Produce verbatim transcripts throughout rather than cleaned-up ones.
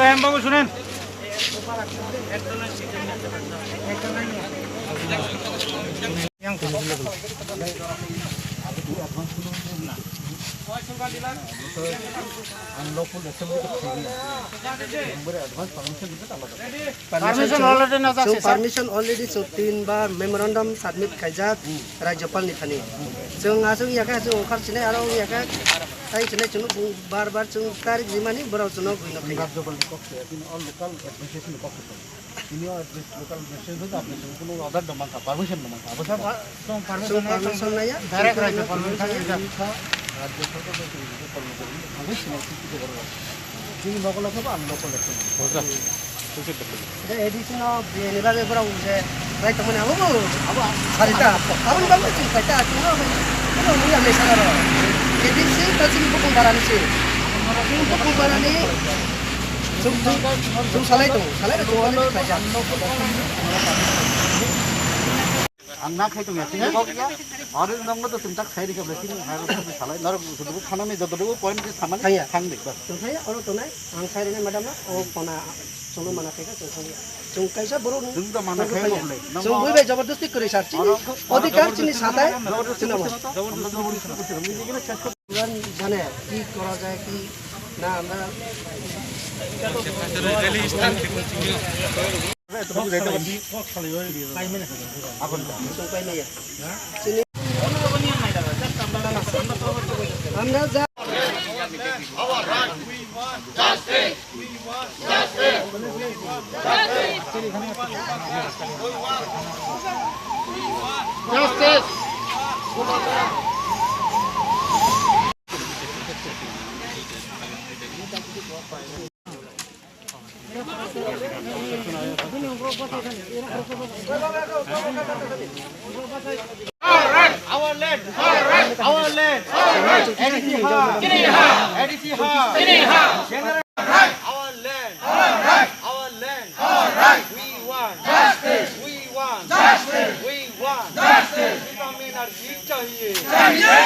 Babu, sunen. Permission already na jakse, sir. Permission already chwng tin bar memorandum submit khaijak Rajyapal ni thani. Chwng aswk ya khe chwng okhar sinai aro ya khe tai sinai chwng bar bar chwng tarik rimani borok chwng no buino khaijak. Rajyapal ni kok se, tin all local administration ni kok se. Ini local administration to apni chwng kuno order no mankha, permission no mankha. Abo sa Chwng permission naiya. Direct Rajyapal ni thani kha. Rajya Sarkar bai chwng permission naiya. Bini nogo logo ba ang logo logo. Hoja. Hoja. Ede A D C no bini bagwi borok je bai tongmani abo bo. Abo sarita. Aboni bagwi chwng khaita chwng no. Ano mui ang sara ro. A D C ta chini bukung barani se. Chini bukung barani. Chwng chwng chwng salai tongo. Salai tongo ani khaijak. Ang na khai tong ya, tini kok ya. Aro nang no to tong tak sai ri ka blai tini hai ro to salai nar to to khana me joto to point ke samani Thang ya. Thang de bas. Tong thaya oro tonai ang sai ri madam na o kona sono mana khai ka tong thang ya. Tong kaisa borok ni Tong to mana khai mo blai. Tong bui bai jabardasti kori sar chini. Odi kar chini satai. Jabardasti kori sar. Jabardasti kori sar. Jane ki kora jai ki na na. Our land, our land, A D C ha, A D C ha, General, our land, our land, we want justice, we want justice, we want justice. Vitamin R G chahiye. Chahiye,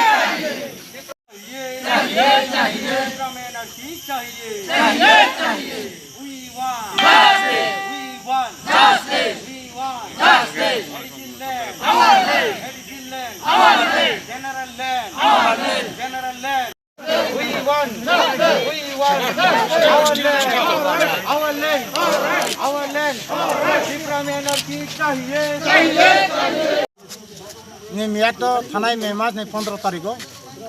chahiye, chahiye. Vitamin R G chahiye. Chahiye, chahiye. We want justice. We want justice. We want justice. Medicine land. Our land. Medicine land. Our land. General land. Our land. General land. We want justice. We want our land. Our land. Our land. Vitamin R G chahiye. Chahiye, chahiye. Ni miyat to thanai May mas ni pondro tarikh o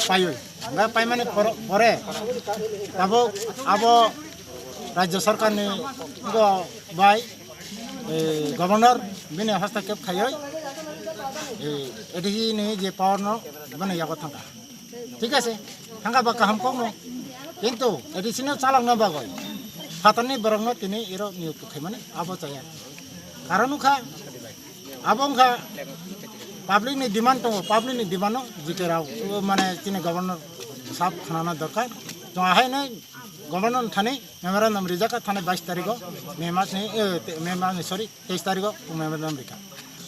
paiwi. Hwnba paimani por-, pore tabuk abo Rajya Sarkar ni go bai, eh, Governor bini hastake khaiwi, eh, A D C ni je power no bini yago thangkha. Thik ase, thangkha ba kaham kokno. Kintu A D C no chalokna bagwi phatarni borokno tini iro niyok khaimani abo chaya. Karon wngkha, abo wngkha public ni demand tongo, public ni demand no jike rao, mane chini governor sab khnana dorkar. Chwng ahaino governor thani memorandum rijak kha thani bais tarikh o, May mas ni, eh, te-, May mas ni, sorry, teis tarikh o memorandum rikha.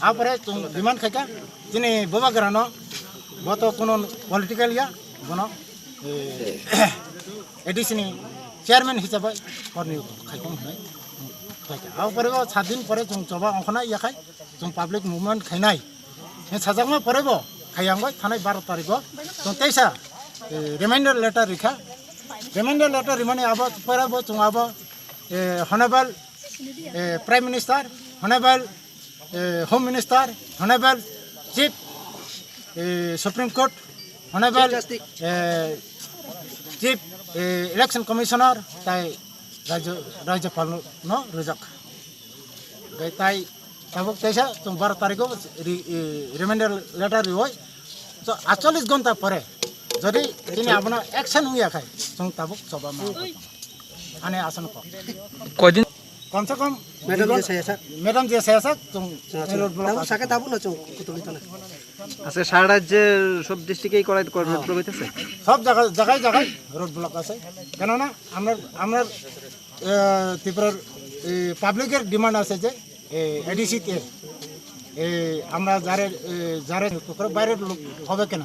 Apore chwng demand khaikha chini bubagra no, bo to kuno political ya, bono, eh, A D C ni chairman hisabai korni khaikha hwnwi khaikha. Apore bo sat din pore chwng choba ongkhorna yakhai. Chwng public movement khainai. Hwnwi sajakma pore bo khaiyang bai thanai baro tarikh o chwng teisa, eh, reminder letter rikha. Reminder letter rimani abo pore bo chwng abo, eh, Honorable, eh, Prime Minister, Honorable, eh, Home Minister, Honorable Chief, eh, Supreme Court, Honorable, Chief Justice. Eh, Chief, eh, Election Commissioner tai Rajya, Rajyapal no rijak. Bai tai tabuk teisa chwng baro tarikh o ri-, i, reminder letter riwi. So, aatcholish ghonta pore jodi tini abono action wngya khai chwng tabuk choba ma ani asano kok. Koidin? Komse kom Madam je saya sak. Madam je saya sak chwng road block tabuk saka tabuk no chwng kutuli tana. আচ্ছা, সারা রাজ্যে সব ডিস্ট্রিক্টেই করা, করা হ্যাঁ। প্রভাবিত আছে? সব জায়গায়, জায়গায় জায়গায় রোড ব্লক আছে। কেননা আমরা, আমরা, আহ, ত্রিপুরার, এই, পাবলিকের ডিমান্ড আছে যে, এই, এডিসি তে, এই, আমরা যারে, এই, যারে করে বাইরের লোক হবে কেন?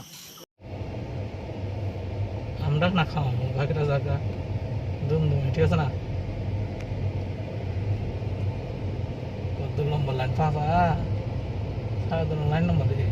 আমরা না খাওয়াবো, বাকিরা জায়গা দুম দুম, ঠিক আছে না? Dulom balan pha pha. Sa dulom line no mali.